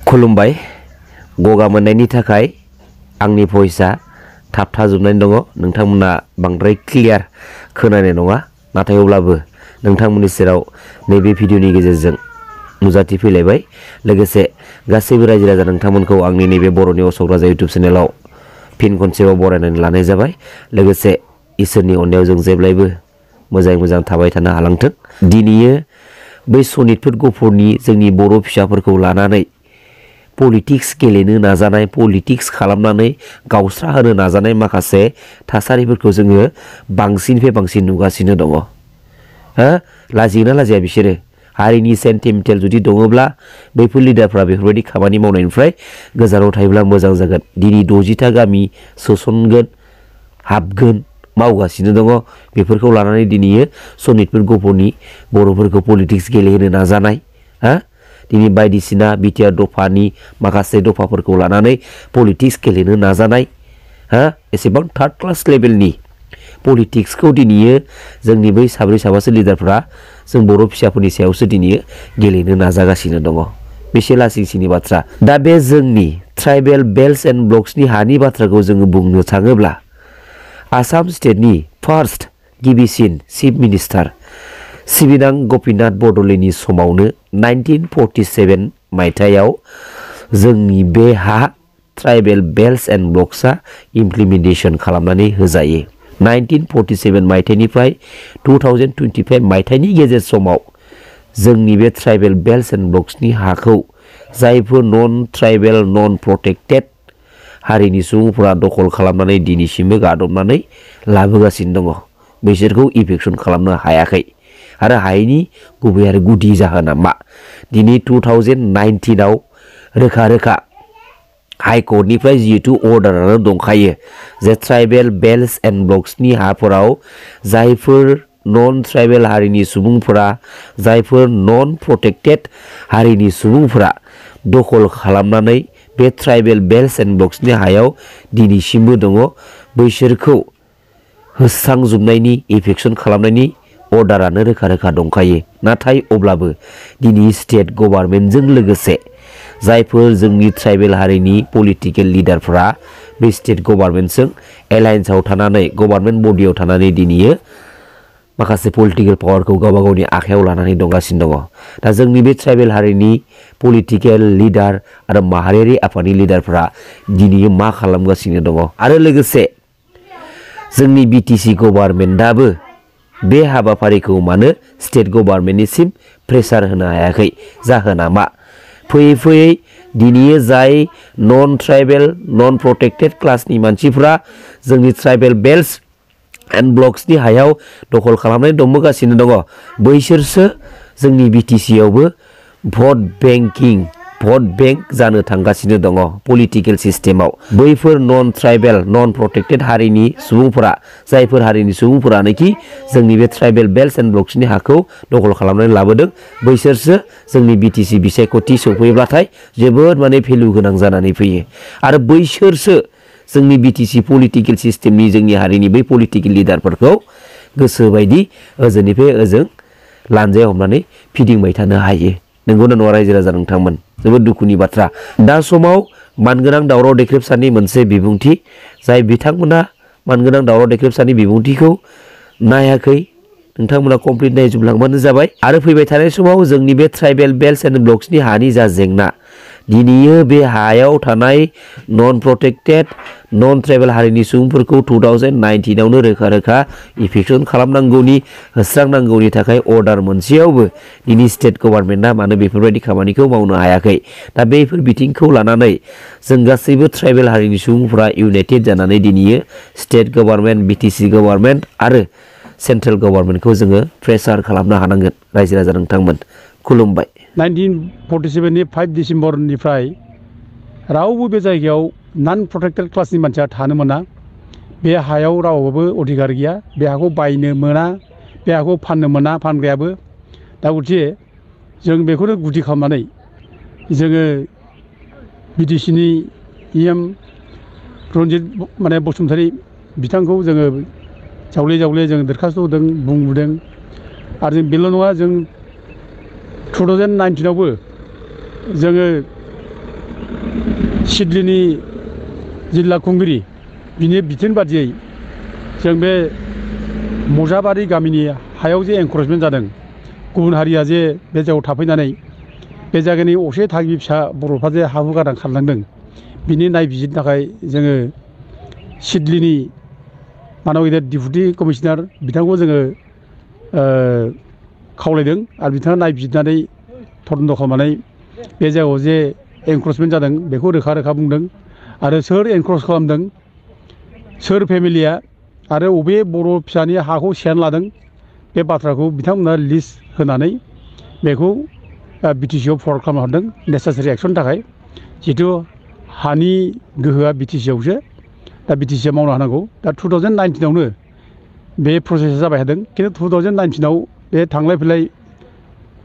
खुलुमबाय गगा मोननायनि थाखाय आंनि भइसआ थाबथाजोबनानै दङ नोंथांमोना बांद्राय क्लियार खोनानाय नङा नाथाय अब्लाबो नोंथांमोननि सेराव नैबे भिडिअनि गेजेरजों नुजाथि फैलायबाय लोगोसे गासैबो रायजो राजा नोंथांमोनखौ आंनि नैबे बर'नि असक राजा इउटिउब चेनेलाव फिन खनसेबाव बरायनानै लानाय जाबाय लोगोसे इसोरनि अननायाव जों जेब्लायबो मोजाङै मोजां थाबाय थानो हालांथों दिनैयो बै सनितपुर गफुरनि जोंनि बर' फिसाफोरखौ लानानै पलिटिक्स गेलेनो नाजानाय पलिटिक्स खालामनानै गावस्रा होनो नाजानाय माखासे थासारिफोरखौ जोङो बांसिननिफ्राय बांसिन नुगासिनो दङ हो लाजियोना लाजिया बिसोरो हारिनि सेन्टिमेन्टेल जुदि दङब्ला बैफोर लिडारफ्रा बेफोरबायदि खामानि मावनायनिफ्राय गोजानाव थायोब्ला मोजां जागोन दिनै 60टा गामि सोसनगोन हाबगोन मावगासिनो दङ बेफोरखौ लानानै दिनैयो सनितपुर गफुरनि बर'फोरखौ पलिटिक्स गेलेहोनो नाजानाय हा दिनै बायदिसिना बिटिआर दफानि माखासे दफाफोरखौ लानानै पलिटिक्स गेलेनो नाजानाय हा एसेबां थार्ड क्लास लेभेलनि पलिटिक्सखौ दिनैयो जोंनि बै साब्रै साबासो लिडारफ्रा जों बर' फिसाफोरनि सायावसो दिनैयो गेलेनो नाजागासिनो दङ बेसे लासिंसिनि बाथ्रा दा बे जोंनि ट्राइबेल बेल्ट्स एन्ड ब्लक्सनि हानि बाथ्राखौ जोङो बुंनो थाङोब्ला आसाम स्टेटनि फार्स्ट गिबिसिन चिफ मिनिस्टार सिबिनां गपिनाथ बरदलैनि समावनो 1947 मायथाइयाव जोंनि बे हा ट्राइबेल बेल्ट्स एन्ड ब्लक्सआ इमप्लिमेन्टेसन खालामनानै होजायो 1947 मायथाइनिफ्राय 2025 मायथाइनि गेजेर समाव जोंनि बे ट्राइबेल बेल्ट्स एन्ड ब्लक्सनि हाखौ जायफोर नन ट्राइबेल नन प्रोटेक्टेड हारिनि सुबुंफोरा दखल खालामनानै दिनैसिमबो गादबनानै लाबोगासिनो दङ बिसोरखौ इफेक्सन खालामनो हायाखै आरो हायैनि गुबै आरो गुदि जाहोना मा दिनै 2019 आव रोखा रोखा हाइकर्टनिफ्राय जिहेतु अर्डारानो दंखायो जे ट्राइबेल बेल्ट्स एन्ड ब्लक्सनि हाफोराव जायफोर नन ट्राइबेल हारिनि सुबुंफोरा जायफोर नन प्रोटेक्टेड हारिनि सुबुंफोरा दखल खालामनानै बे ट्राइबेल बेल्ट्स एन्ड ब्लक्सनि हायाव दिनैसिमबो दङ बैसोरखौ होस्रांजोबनायनि इफेक्सन खालामनायनि अर्डारानो रोखा रोखा दंखायो नाथाय अब्लाबो दिनै स्टेट गभर्नमेन्टजों लोगोसे जायफोर जोंनि ट्राइबेल हारिनि पलिटिकेल लिडारफ्रा बे स्टेट गभर्नमेन्टजों एलायन्सआव थानानै गभर्नमेन्ट बडियाव थानानै दिनैयो माखासे पलिटिकेल पावारखौ गावबा गावनि आखायाव लानानै दंगासिनो दङ दा जोंनि बे ट्राइबेल हारिनि पलिटिकेल लिडार आरो माहारियारि आफादनि लिडारफ्रा दिनै मा खालामगासिनो दङ आरो लोगोसे जोंनि बिटिसि गभर्नमेन्टआबो बे हाबाफारिखौ मानो स्टेट गभर्नमेन्टनिसिम प्रेसार होनो हायाखै जाहोना मा फैयै फैयै दिनै जाय नन ट्राइबेल नन प्रोटेक्टेड क्लासनि मानसिफ्रा जोंनि ट्राइबेल बेल्ट्स एन्ड ब्लक्सनि हायाव दखल खालामनानै दंबोगासिनो दङ बैसोरसो जोंनि बिटिसियावबो भट बेंक जानो थांगासिनो दङ पलिटिकेल सिस्टेमाव बैफोर नन ट्राइबेल नन प्रोटेक्टेड हारिनि सुबुंफोरा जायफोर हारिनि सुबुंफोरानोखि जोंनि बे ट्राइबेल बेल्ट्स एन्ड ब्लक्सनि हाखौ दखल खालामनानै लाबोदों बैसोरसो जोंनि बिटिसि बिसायख'थि सफैब्लाथाय जोबोद माने भेलु गोनां जानानै फैयो आरो बैसोरसो जोंनि बिटिसि पलिटिकेल सिस्टेमनि जोंनि हारिनि बै पलिटिकेल लिडारफोरखौ गोसोबायदि ओजोंनिफ्राय ओजों लानजाय हमनानै फिदिंबाय थानो हायो नंगौना नङा रायजो राजा नोंथांमोन जोबोद दुखुनि बाथ्रा दा समाव मानगोनां दावराव देख्रेबसारनि मोनसे बिबुंथि जाय बिथांमोना मानगोनां दावराव देख्रेबसारनि बिबुंथिखौ नायाखै नोंथांमोना कमप्लिट नायजोबलांबानो जाबाय आरो फैबाय थानाय समाव जोंनि बे ट्राइबेल बेल्ट्स एन्ड ब्लक्सनि हानि जा जेंना दिनैयो बे हायाव थानाय नन प्रोटेक्टेड नन ट्राइबेल हारिनि सुबुंफोरखौ 2019 आवनो रोखा रोखा इफेक्सन खालामनांगौनि होस्रांनांगौनि थाखाय अर्डार मोनसेयावबो दिनै स्टेट गभर्नमेन्टआ मानो बेफोरबायदि खामानिखौ मावनो हायाखै दा बेफोर बिथिंखौ लानानै जों गासैबो ट्राइबेल हारिनि सुबुंफोरा इउनाइटेड जानानै दिनैयो स्टेट गभर्नमेन्ट बिटिसि गभर्नमेन्ट आरो सेन्ट्रेल गभर्नमेन्टखौ जोङो प्रेसार खालामनो हानांगोन रायजो राजा नोंथांमोन खुलुमबाय 1947 नि 5 डिसेम्बरनिफ्राय रावबो बे जायगायाव नन प्रोटेक्टेड क्लासनि मानसिया थानो मोना बे हायाव रावबो अधिकार गैया बे हाखौ बायनो मोना बे हाखौ फाननो मोना फानग्रायाबो दा गथिखे जों बेखौनो गुदि खालामनानै जोङो बिटिसिनि इएम रन्जित माने बसुमतारी बिथांखौ जोङो जावले जावले जों दरखास्त होदों बुंबोदों आरो जों बेल' नङा जों 2019 आवबो जोङो सिडलीनि जिल्ला खुंगिरि बिनि बिथोन बादियै जों बे मजाबारि गामिनि हायाव जे एनक्रचमेन्ट जादों गुबुन हारिया जे बे जायगायाव थाफैनानै बे जायगानि असे थागिबि फिसा बर'फ्रा जे हा हु गारना खारलांदों बिनि नायबिजिरनो थाखाय जोङो सिडलीनि मानव गेदेर डिपुटि कमिशनार बिथांखौ जोङो खावलायदों आरो बिथाङा नायबिजिरनानै तदन्त खालामनानै बे जायगायाव जे एनक्रचमेन्ट जादों बेखौ रोखा रोखा बुंदों आरो सोर एनक्रच खालामदों सोर फेमिलिया आरो अबे बर' फिसानि हाखौ सेनानै लादों बे बाथ्राखौ बिथांमोना लिस्ट होनानै बेखौ बिटिसिआव फरवार्ड खालामना हरदों नेसेसारि एक्सननि थाखाय जिहेथु हानि गोहोआ बिटिसिआवसो दा बिटिसिआ मावना होनांगौ दा 2019आवनो बे प्रसेसा जाबाय थादों खिन्थु 2019आव बे थांलाय फैलाय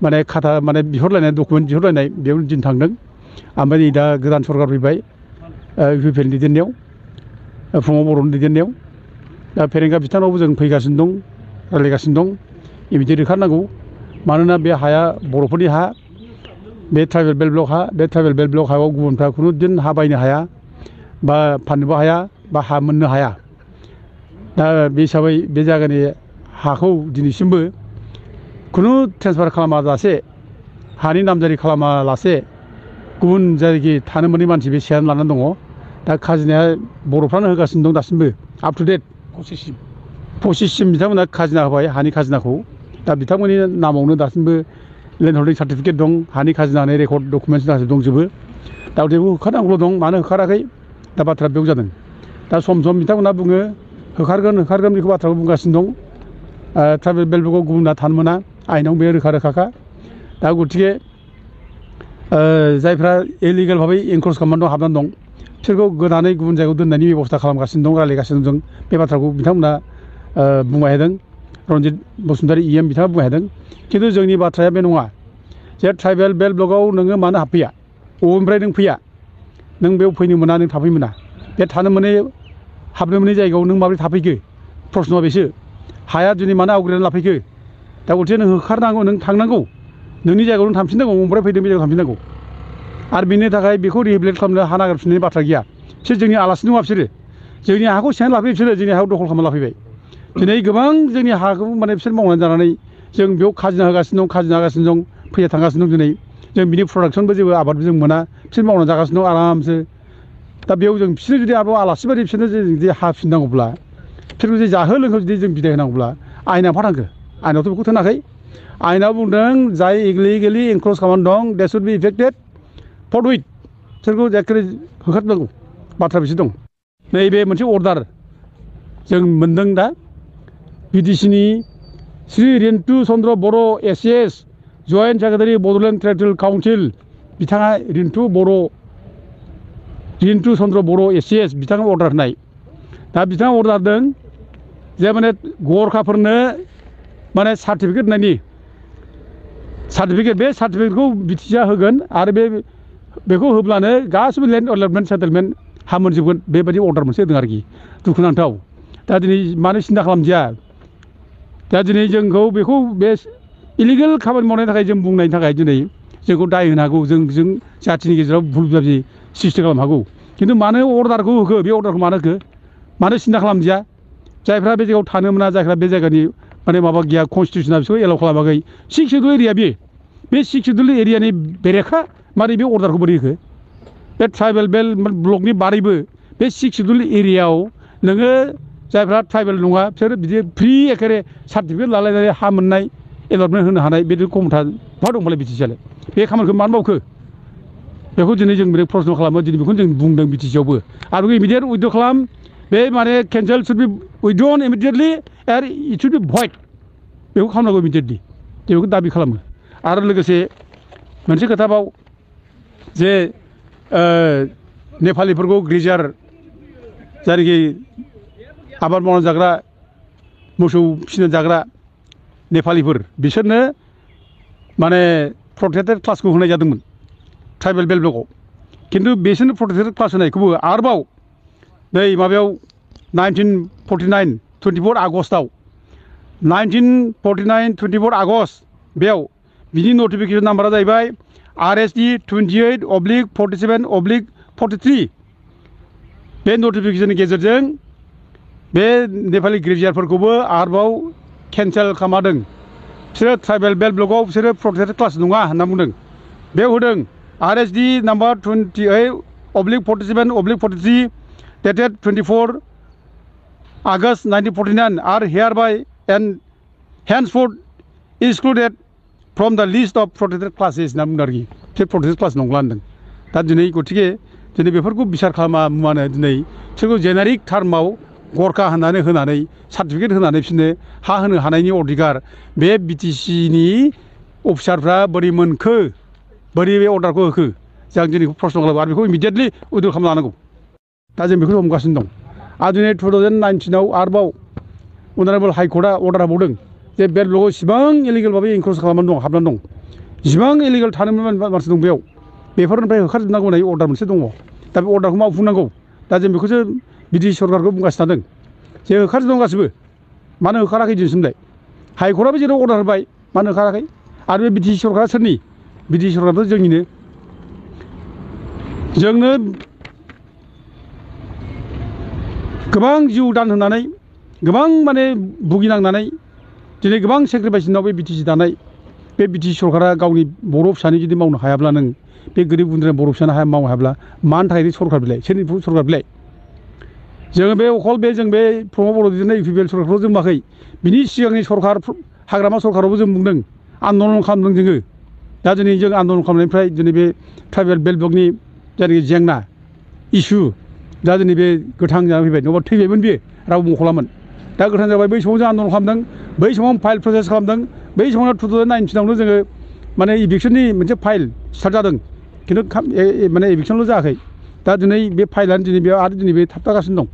माने खाथा माने बिहरलायनाय डकुमेन्ट बिहरलायनाय बेयाव दिन थांदों ओमफ्राय नै दा गोदान सरकार फैबाय इउपिपिएलनि दैदेननायाव प्रमद बर'नि दैदेननायाव दा फेरेंगा बिथांनावबो जों फैगासिनो दं रायज्लायगासिनो दं इमिडियेट ओंखारनांगौ मानोना बे हाया बर'फोरनि हा बे ट्राइबेल बेल्ट ब्लक हा बे ट्राइबेल बेल्ट ब्लक हायाव गुबुनफ्रा खुनु दिन हा बायनो हाया बा फाननोबो हाया बा हा मोननो हाया दा बे हिसाबै बे जायगानि हाखौ दिनैसिमबो खुनु ट्रेन्सफार खालामाजासे हानि नामजारि खालामालासे गुबुन जायगानि थानो मोनै मानसि बे सेनानै लानानै दङ दा खाजोनाया बर'फ्रानो होगासिनो दं दासिमबो आप टु डेट पसिससिम बिथांमोना खाजोना होबाय हानि खाजोनाखौ दा बिथांमोननि नामावनो दासिमबो लेन्ड हल्डिं सार्टिफिकेट दं हानि खाजोना होनाय रेकर्ड डकुमेन्टस गासैबो दंजोबो दा बेखौ होखारनांगौल' दं मानो होखाराखै दा बाथ्राया बेयाव जादों दा सम सम बिथांमोना बुङो होखारगोन बेखौ बाथ्राखौ बुंगासिनो दं ट्राइबेल बेल्ट ब्लकआव गुबुना थानो मोना आइनाव बे रोखा रोखाखा दा गतिके जायफ्रा इलिगेल भाबै एनक्रच खालामनानै दं हाबनानै दं बिसोरखौ गोदानै गुबुन जायगायाव दोननायनि बेब'स्था खालामगासिनो दं रायज्लायगासिनो दं बे बाथ्राखौ बिथांमोना बुंबाय थादों रन्जित बसुमतारी EM बिथाङा बुंबाय थादों खिन्थु जोंनि बाथ्राया बे नङा जे ट्राइबेल बेल्ट ब्लकआव नोङो मानो हाबफैया बबेनिफ्राय नों फैया नों बेयाव फैनो मोना नों थाफैनो मोना बे थानो मोनै हाबनो मोनै जायगायाव नों माबोरै थाफैखो प्रश्नआ बेसो हाया दिनै मानो आवग्रिनानै लाफैखो दा गतिके नों होखारनांगौ नों थांनांगौ नोंनि जायगायाव नों थांफिननांगौ बबेनिफ्राय फैदों बे जायगायाव थांफिननांगौ आरो बेनि थाखाय बेखौ रिहेबिलिट खालामनो हा नागिरफिननायनि बाथ्रा गैया बिसोर जोंनि आलासि नङा बिसोरो जोंनि हाखौ सेनानै लाफैयो बिसोरो जोंनि हाखौ दखल खालामना लाफैबाय दिनै गोबां जोंनि हाखौ माने बिसोर मावनानै जानानै जों बेयाव खाजोना होगासिनो दं फैया थांगासिनो दं दिनै जों बिनि प्रडाक्सनबो जेबो आबादबो जों मोना बिसोर मावनानै जागासिनो दं आरामसो दा बेयाव जों बिसोरनो जुदि आरोबाव आलासि बायदि बिसोरनो जुदि हाफिननांगौब्ला बिसोरखौ जुदि जाहो लोंहो जुदि जों बिदाय होनांगौब्ला आयेना मा थांखो आयेनावथ' बेखौ थोनाखै आयेनाव बुंदों जाय इलिगेलि एनक्रच खालामनानै दं दे शुड बि इफेक्टेड फरथुइट बिसोरखौ एखेबारे होखारनांगौ बाथ्रा बिसोर दं नैबे मोनसे अर्डार जों मोनदों दा बिटिसिनि श्री रिन्तु चन्द्र बर' ACS joint secretary Bodoland territorial council बिथाङा रिन्तु चन्द्र बर' ACS बिथाङा अर्डार होनाय दा बिथाङा अर्डार होदों जे माने गरखाफोरनो माने सार्टिफिकेट होनायनि बे सार्टिफिकेटखौ बिटिसिआ होगोन आरो बेखौ होब्लानो गासिबो लेन्ड अलटमेन्ट सेटेलमेन्ट हा मोनजोबगोन बेबायदि अर्डार मोनसे होदों आरोखि दुखुनांथाव दा दिनै मानो सिन्था खालामदिया दा दिनै जोंखौ बेखौ बे इलिगेल खामानि मावनायनि थाखाय जों बुंनायनि थाखाय दिनै जोंखौ दाय होनो हागौ जों जाथिनि गेजेराव भुल बुजाबुजि सृष्टि खालामनो हागौ खिन्थु मानो अर्डारखौ होखो बे अर्डारखौ मानो होखो मानो सिन्था खालामदिया जायफ्रा बे जायगायाव थानो मोना जायफ्रा बे जायगानि माने माबा गैया कनस्टिटिउसना बिसोरखौ एलाउ खालामाखै 6 शिड्युल एरिया बे 6 शिड्युल एरियानि बेरेखा मारै बे अर्डारखौ बोरै होखो बे ट्राइबेल बेल्ट ब्लकनि बारैबो बे 6 शिड्युल एरियायाव नोङो जायफ्रा ट्राइबेल नङा बिसोर बिदि फ्रि एखेबारे सार्टिफिकेट लालायनानै हा मोननाय एलटमेन्ट होनो हानाय बे खमथा बहा दंबालाय बिटिसिआलाय बे खामानिखौ मानो मावखो बेखौ दिनै जों बिराद प्रश्न खालामो दिनै बेखौनो जों बुंदों बिटिसिआवबो आरो इमिडियेट उइथड्र खालाम बे माने केन्सेल शुड बि उइथड्रन इमिडियेटलि आरो इट शुड बि भइड बेखौ खालामनांगौ इमिडियेटलि जों बेखौ दाबि खालामो आरो लोगोसे मोनसे खोथाबाव जे नेपालिफोरखौ ग्रेजार जायनाखि आबाद मावनानै जाग्रा मोसौ फिसिनानै जाग्रा नेपालिफोर बिसोरनो माने प्रटेक्टेड क्लासखौ होनाय जादोंमोन ट्राइबेल बेल्ट ब्लकआव खिन्थु बिसोरनो प्रटेक्टेड क्लास होनायखौबो आरोबाव नै माबायाव 1949 24 आगस्टआव 1949 24 आगस्ट बेयाव बिनि नटिफिकेसन नाम्बारा जाहैबाय RSD 28/47/20 43 बे नटिफिकेसननि गेजेरजों बे नेपालि ग्रेजुवेटफोरखौबो आरोबाव केन्सेल खालामदों बिसोरो ट्राइबेल बेल्ट ब्लकआव बिसोरो प्रटेक्टेड क्लास नङा होनना बुंदों बेयाव होदों RSD number 28/47/43 dated 24 August 1949 are hereby and henceforth excluded from the list of protected classes होनना बुंदों आरोखि बे protected class नंला होनदों दा दिनै गतिके दिनै बेफोरखौ बिसार खालामानो दिनै बिसोरखौ जेनेरिक टार्माव गरखा होनानै सार्टिफिकेट होनानै बिसोरनो हा होनो हानायनि अधिकार बे BTCनि अफिसारफ्रा बोरै मोनखो बोरै बे अर्डारखौ होखो जों दिनै प्रश्न खालामो आरो बेखौ इमिडियेटलि उइद्र खालामना लानांगौ दा जों बेखौ हमगासिनो दं आरो दिनै 2019आव आरोबाव अनारेबल हाइकर्टआ अर्डार होबावदों जे बेल्ट ब्लकआव इसिबां इलिगेल भाबै इनक्ल'ज खालामनानै दं हाबनानै दं जिसिबां इलिगेल थानो मानसि दं बेयाव बेफोरनिफ्राय होखारजोबनांगौ होननाय अर्डार मोनसे दङ दा बे अर्डारखौ मावफुंनांगौ दा जों बेखौसो बिटिसि सरकारखौ बुंगासिनो थादों जे होखारजोबदों गासिबो मानो होखाराखै दिनैसिमलाय हाइकर्टआबो जेराव अर्डार होबाय मानो होखाराखै आरो बे बिटिसि सरकारा सोरनि बिटिसि सरकाराथ' जोंनिनो जोंनो गोबां जिउ दान होनानै गोबां माने भुगिनांनानै दिनै गोबां सेक्रिफाइस उनाव बे BTC दानाय बे BTC सरकारा गावनि बर' फिसानि जुदि मावनो हायाब्ला नों बे गोरिब गुन्द्रा बर' फिसानो मावनो हायाब्ला मानि थाखाय सरकार बिलाय सोरनि सरकार बिलाय जोङो बे अखल बे जों बे प्रमद बर' दैदेननाय UPPL सरकारखौ जों बुङाखै बिनि सिगांनि सरकार हाग्रामा सरकारावबो जों बुंदों आन्दलन खालामदों जोङो दा दिनै जों आन्दलन खालामनायनिफ्राय दिनै बे ट्राइबेल बेल्ट ब्लकनि जायनाखि जेंना इसु दा दिनै बे गोथां जानानै फैबाय नङाबा थैबायमोन बेयो रावबो मख'लामोन दा गोथां जाबाय बै समाव जों आन्दलन खालामदों बै समाव फाइल प्रसेस खालामदों बै समाव 2019आवनो जोङो माने इभिक्सननि मोनसे फाइल स्टार्ट जादों खिन्थु माने इभिक्सनल' जायाखै दा दिनै बे फाइलानो दिनै बेयाव आरो दिनै बे थाबथागासिनो दं